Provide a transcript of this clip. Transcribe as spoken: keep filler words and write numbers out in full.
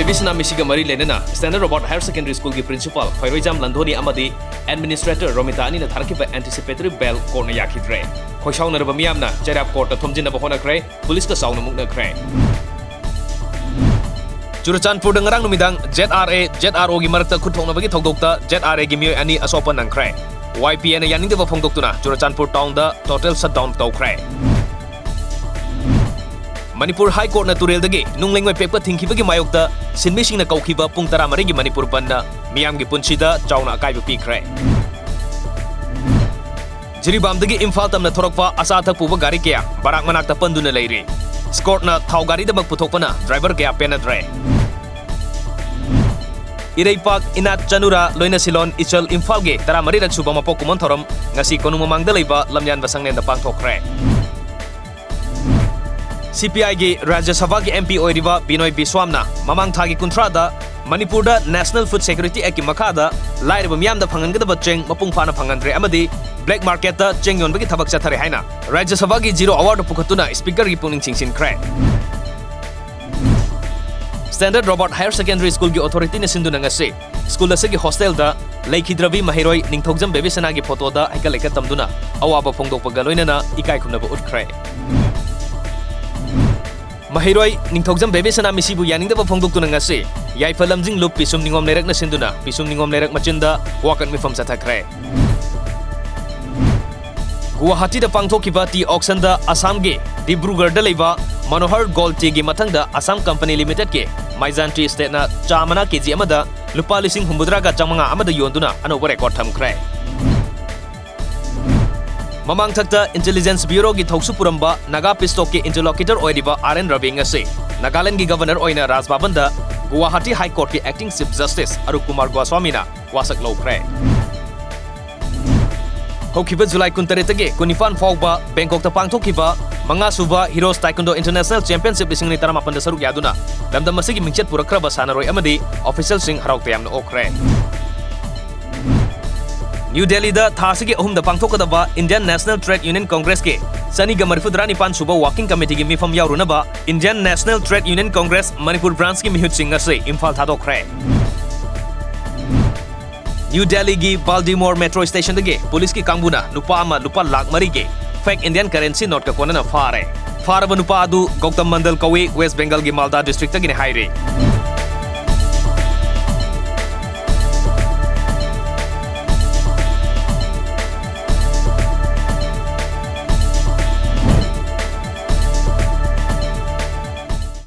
ꯕꯦꯕꯤꯁꯅꯥ ꯃꯤꯁꯤꯒ ꯃꯔꯤ ꯂꯩꯅꯅ Standard Robert Higher Secondary Schoolꯒꯤ principal ꯈ꯭ꯋꯥꯏꯔꯣꯏꯖꯥꯝ ꯂꯟꯗꯣꯅꯤ ꯑꯃꯗꯤ administrator ꯔꯣꯃꯤꯇꯥ ꯑꯅꯤꯅ ꯊꯥꯔꯛꯈꯤꯕ anticipatory bail courtꯅ ꯌꯥꯈꯤꯗ꯭ꯔꯦ꯫ ꯈꯣꯏꯁꯥꯎꯅꯔꯕ ꯃꯤꯌꯥꯝꯅ ꯆꯩꯔꯥꯛ courtꯇ ꯊꯣꯝꯖꯤꯟꯅꯕ ꯍꯣꯠꯅꯈ꯭ꯔꯦ꯫ ꯄꯨꯂꯤꯁꯀ ꯆꯥꯎꯅ ꯃꯨꯛꯅꯈ꯭ꯔꯦ꯫ ꯆꯨꯔꯆꯥꯟꯄꯨꯔꯗ ꯉꯔꯥꯡ ꯅꯨꯃꯤꯗꯥꯡ ZRA, ZROꯒꯤ ꯃꯔꯛꯇ ꯈꯨꯠ ꯊꯣꯛꯅꯕꯒꯤ ꯊꯧꯗꯣꯛꯇ ZRAꯒꯤ ꯃꯤꯑꯣꯏ ꯑꯅꯤ ꯑꯁꯣꯛꯄ ꯅꯪꯈ꯭ꯔꯦ꯫ YPAꯅ ꯌꯥꯅꯤꯡꯗꯕ ꯐꯣꯡꯗꯣꯛꯇꯨꯅ ꯆꯨꯔꯆꯥꯟꯄꯨꯔ townꯗ total shutdown ꯇꯧꯈ꯭ꯔꯦ꯫ ꯃꯅꯤꯄꯨꯔ High Courtꯅ ꯇꯨꯔꯦꯜꯗꯒꯤ ꯅꯨꯡ ꯂꯩꯉꯣꯏ ꯄꯦꯛꯄ ꯊꯤꯡꯈꯤꯕꯒꯤ ꯃꯥꯌꯣꯛꯇ ꯁꯤꯟꯃꯤꯁꯤꯡꯅ ꯀꯧꯈꯤꯕ ꯄꯨꯡ ꯇꯔꯥꯃꯔꯤꯒꯤ ꯃꯅꯤꯄꯨꯔ ꯕꯟꯗꯅ ꯃꯤꯌꯥꯝꯒꯤ ꯄꯨꯟꯁꯤꯗ ꯆꯥꯎꯅ ꯑꯀꯥꯏꯕ ꯄꯤꯈ꯭ꯔꯦ꯫ ꯖꯤꯔꯤꯕꯥꯝꯗꯒꯤ ꯏꯝꯐꯥꯜ ꯇꯝꯅ ꯊꯣꯔꯛꯄ ꯑꯆꯥ ꯑꯊꯛ ꯄꯨꯕ ꯒꯥꯔꯤ ꯀꯌꯥ ꯕꯔꯥꯛ ꯃꯅꯥꯛꯇ ꯄꯟꯗꯨꯅ ꯂꯩꯔꯤ꯫ Escortꯅ ꯊꯥꯎ ꯒꯥꯔꯤꯗꯃꯛ ꯄꯨꯊꯣꯛꯄꯅ driver ꯀꯌꯥ ꯄꯦꯟꯅꯗ꯭ꯔꯦ꯫ ꯏꯔꯩꯄꯥꯛ, ꯏꯅꯥꯠ, ꯆꯅꯨꯔꯥ, ꯂꯣꯏꯅꯁꯤꯂꯣꯟ, ꯏꯆꯜ, ꯏꯝꯐꯥꯜꯒꯤ ꯇꯔꯥꯃꯔꯤꯔꯛ ꯁꯨꯕ ꯃꯄꯣꯛ ꯀꯨꯝꯑꯣꯟ ꯊꯧꯔꯝ ꯉꯁꯤ ꯀꯣꯅꯨꯡ ꯃꯃꯥꯡꯗ ꯂꯩꯕ ꯂꯝꯌꯥꯟꯕ ꯁꯪꯂꯦꯟꯗ ꯄꯥꯡꯊꯣꯛꯈ꯭ꯔꯦ꯫ CPIꯒꯤ ꯔꯥꯖ꯭ꯌ ꯁꯚꯥꯒꯤ MP ꯑꯣꯏꯔꯤꯕ ꯕꯤꯅꯣꯏ ꯕꯤꯁ꯭ꯋꯥꯝꯅ ꯃꯃꯥꯡ ꯊꯥꯒꯤ ꯀꯨꯟꯊ꯭ꯔꯥꯗ ꯃꯅꯤꯄꯨꯔꯗ National Food Security Actꯀꯤ ꯃꯈꯥꯗ ꯂꯥꯏꯔꯕ ꯃꯤꯌꯥꯝꯗ ꯐꯪꯍꯟꯒꯗꯕ ꯆꯦꯡ ꯃꯄꯨꯡ ꯐꯥꯅ ꯐꯪꯍꯟꯗ꯭ꯔꯦ ꯑꯃꯗꯤ black marketꯇ ꯆꯦꯡ ꯌꯣꯟꯕꯒꯤ ꯊꯕꯛ ꯆꯠꯊꯔꯦ ꯍꯥꯏꯅ ꯔꯥꯖ꯭ꯌ ꯁꯚꯥꯒꯤ Zero Hourꯗ ꯄꯨꯈꯠꯇꯨꯅ Speakerꯒꯤ ꯄꯨꯛꯅꯤꯡ ꯆꯤꯡꯁꯤꯟꯈ꯭ꯔꯦ꯫ Standard Robert Higher Secondary Schoolꯒꯤ authorityꯅ ꯁꯤꯟꯗꯨꯅ ꯉꯁꯤ school ꯑꯁꯤꯒꯤ hostelꯗ ꯂꯩꯈꯤꯗ꯭ꯔꯕꯤ ꯃꯍꯩꯔꯣꯏ ꯅꯤꯡꯊꯧꯖꯝ ꯕꯦꯕꯤꯁꯅꯥꯒꯤ photoꯗ ꯍꯩꯀꯠ ꯂꯩꯀꯠ ꯇꯝꯗꯨꯅ ꯑꯋꯥꯕ ꯐꯣꯡꯗꯣꯛꯄꯒ ꯂꯣꯏꯅꯅ ꯏꯀꯥꯏ ꯈꯨꯝꯅꯕ ꯎꯠꯈ꯭ꯔꯦ꯫ ꯃꯍꯩꯔꯣꯏ ꯅꯤꯡꯊꯧꯖꯝ ꯕꯦꯕꯤꯁꯅꯥ ꯃꯤꯁꯤꯕꯨ ꯌꯥꯅꯤꯡꯗꯕ ꯐꯣꯡꯗꯣꯛꯇꯨꯅ ꯉꯁꯤ ꯌꯥꯏꯐ ꯂꯝꯖꯤꯡ ꯂꯨꯞ ꯄꯤꯁꯨꯝ ꯅꯤꯉꯣꯝ ꯂꯩꯔꯛꯅ ꯁꯤꯟꯗꯨꯅ ꯄꯤꯁꯨꯝ ꯅꯤꯉꯣꯝ ꯂꯩꯔꯛ ꯃꯆꯤꯟꯗ ꯋꯥꯀꯠ ꯃꯤꯐꯝ ꯆꯠꯊꯈ꯭ꯔꯦ꯫ ꯒꯨꯋꯥꯍꯥꯇꯤꯗ ꯄꯥꯡꯊꯣꯛꯈꯤꯕ tea auctionꯗ ꯑꯁꯥꯝꯒꯤ ꯗꯤꯕ꯭ꯔꯨꯒꯔꯗ ꯂꯩꯕ ꯃꯅꯣꯍꯔ ꯒꯣꯜꯗ Teaꯒꯤ ꯃꯊꯪꯗ ꯑꯁꯥꯝ Company Limitedꯀꯤ ꯃꯥꯏꯖꯥꯟ tea estateꯅ ꯆꯥ ꯃꯅꯥ KG ꯑꯃꯗ ꯂꯨꯄꯥ ꯂꯤꯁꯤꯡ ꯍꯨꯝꯐꯨꯇꯔꯥꯒ ꯆꯥꯃꯉꯥ ꯑꯃꯗ ꯌꯣꯟꯗꯨꯅ ꯑꯅꯧꯕ record ꯊꯝꯈ꯭ꯔꯦ꯫ ꯃꯃꯥꯡꯊꯛꯇ Intelligence Bureauꯒꯤ ꯊꯧꯁꯨ ꯄꯨꯔꯝꯕ ꯅꯥꯒꯥ peace talkꯀꯤ interlocutor ꯑꯣꯏꯔꯤꯕ R N Raving ꯑꯁꯤ ꯅꯥꯒꯥꯂꯦꯟꯗꯒꯤ Governor ꯑꯣꯏꯅ ꯔꯥꯖ ꯚꯕꯟꯗ Guwahati High Courtꯀꯤ Acting Chief Justice ꯑꯔꯨꯞ Kumar ꯒꯣꯁ꯭ꯋꯥꯃꯤꯅ ꯋꯥꯁꯛ ꯂꯧꯈ꯭ꯔꯦ꯫ ꯍꯧꯈꯤꯕ ꯖꯨꯂꯥꯏ ꯀꯨꯟꯇꯔꯦꯠꯇꯒꯤ ꯀꯨꯟꯅꯤꯄꯥꯟ ꯐꯥꯎꯕ ꯕꯦꯡꯀꯣꯛꯇ ꯄꯥꯡꯊꯣꯛꯈꯤꯕ ꯃꯉꯥꯁꯨꯕ Heroes Taekwondo International Championship ꯂꯤꯁꯤꯡ ꯑꯅꯤ ꯇꯔꯥꯃꯥꯄꯟꯗ ꯁꯔꯨꯛ ꯌꯥꯗꯨꯅ ꯂꯝꯗꯝ ꯑꯁꯤꯒꯤ ꯃꯤꯡꯆꯠ ꯄꯨꯔꯛꯈ꯭ꯔꯕ ꯁꯥꯟꯅꯔꯣꯏ ꯑꯃꯗꯤ officialꯁꯤꯡ ꯍꯔꯥꯎ ꯇꯌꯥꯝꯅ ꯑꯣꯛꯈ꯭ꯔꯦ꯫ ꯅ꯭ꯌꯨ ꯗꯦꯜꯂꯤꯗ ꯊꯥ ꯑꯁꯤꯒꯤ ꯑꯍꯨꯝꯗ ꯄꯥꯡꯊꯣꯛꯀꯗꯕ Indian National Trade Union Congressꯀꯤ ꯆꯅꯤꯒ ꯃꯔꯤꯐꯨꯇꯔꯥꯅꯤꯄꯥꯟ ꯁꯨꯕ Working Committeeꯒꯤ ꯃꯤꯐꯝ ꯌꯥꯎꯔꯨꯅꯕ Indian National Trade Union Congress Manipur Branchꯀꯤ ꯃꯤꯍꯨꯠꯁꯤꯡ ꯉꯁꯤ ꯏꯝꯐꯥꯜ ꯊꯥꯗꯣꯛꯈ꯭ꯔꯦ꯫ ꯅ꯭ꯌꯨ ꯗꯦꯜꯂꯤꯒꯤ ꯕꯥꯜꯗꯤꯃꯣꯔ ꯃꯦꯇ꯭ꯔꯣ ꯁ꯭ꯇꯦꯁꯟꯗꯒꯤ ꯄꯨꯂꯤꯁꯀꯤ ꯀꯥꯡꯕꯨꯅ ꯅꯨꯄꯥ ꯑꯃ ꯂꯨꯄꯥ ꯂꯥꯈ ꯃꯔꯤꯒꯤ fake Indian currency noteꯀ ꯀꯣꯟꯅꯅ ꯐꯥꯔꯦ꯫ ꯐꯥꯔꯕ ꯅꯨꯄꯥ ꯑꯗꯨ ꯒꯧꯇꯝ ꯃꯟꯗꯜ ꯀꯧꯏ, ꯋꯦꯁ ꯕꯦꯡꯒꯜꯒꯤ ꯃꯥꯜꯗꯥ districtꯇꯒꯤꯅꯤ ꯍꯥꯏꯔꯤ꯫